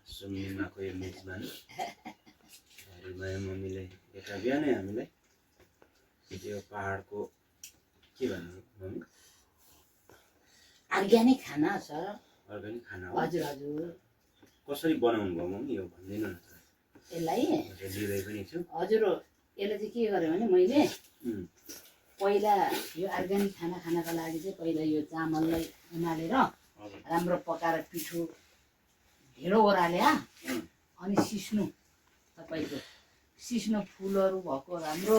सुम्निमाको यो मेजमा मम्मीले यता बिहानै हामीलाई यो पहाडको के भन्ने मम्मी अर्ग्यानिक खाना सर। अर्ग्यानिक खाना हो। हजुर हजुर। कसरी बनाउनु भयो मम्मी यो भन्दिनु न त। यसलाई लिँदै पनि छु। हजुर यसलाई चाहिँ के गरेँ भने मैले पहिला यो अर्ग्यानिक खाना खानको लागि चाहिँ पहिला यो चामललाई उमालेर राम्रो पकाएर पिठो ढेँडो ओराल्या अनि सिस्नु तपाईँको सिस्नु फुलहरू भएको राम्रो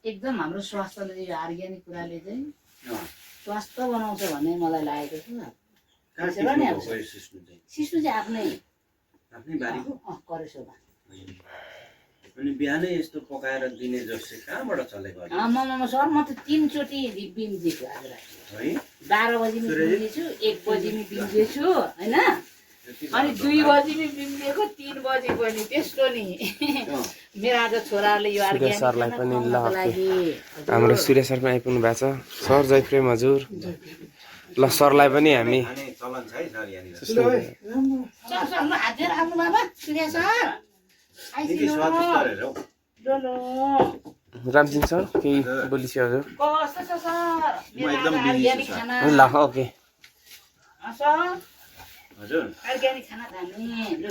एकदम हाम्रो स्वास्थ्यले यो अर्ग्यानिक कुराले चाहिँ स्वास्थ्य बनाउँछ भन्ने मलाई लागेको छ। सिस्नु चाहिँ आफ्नै बारीको करेसोमा। अनि बिहानै यस्तो पकाएर दिने जस्तो कहाँबाट चलेको? सर म त 3 चोटि बिन्जेछु आज राति है। 12 बजी बिन्जेछु, 1 बजी बिन्जेछु हैन, अनि 2 बजी बिन्जेको, 3 बजी पनि त्यस्तो नि। मेरो आज छोराले यो अर्ग्यानिक सरलाई पनि ल हाम्रो सूर्य सर पनि आइपुग्नु भएको छ। सर जय प्रेम हजुर। ल सरलाई पनि हामी चलन छ है सर यहाँनिर। सर सर ल हात दिएर आउनु बाबा सूर्य सर आइसिनु ल रामसिंह सर केही बोलिस हजुर? कस्तो छ सर? म एकदम अर्ग्यानिक खाना ल ओके सर हजुर अर्ग्यानिक खाना खाने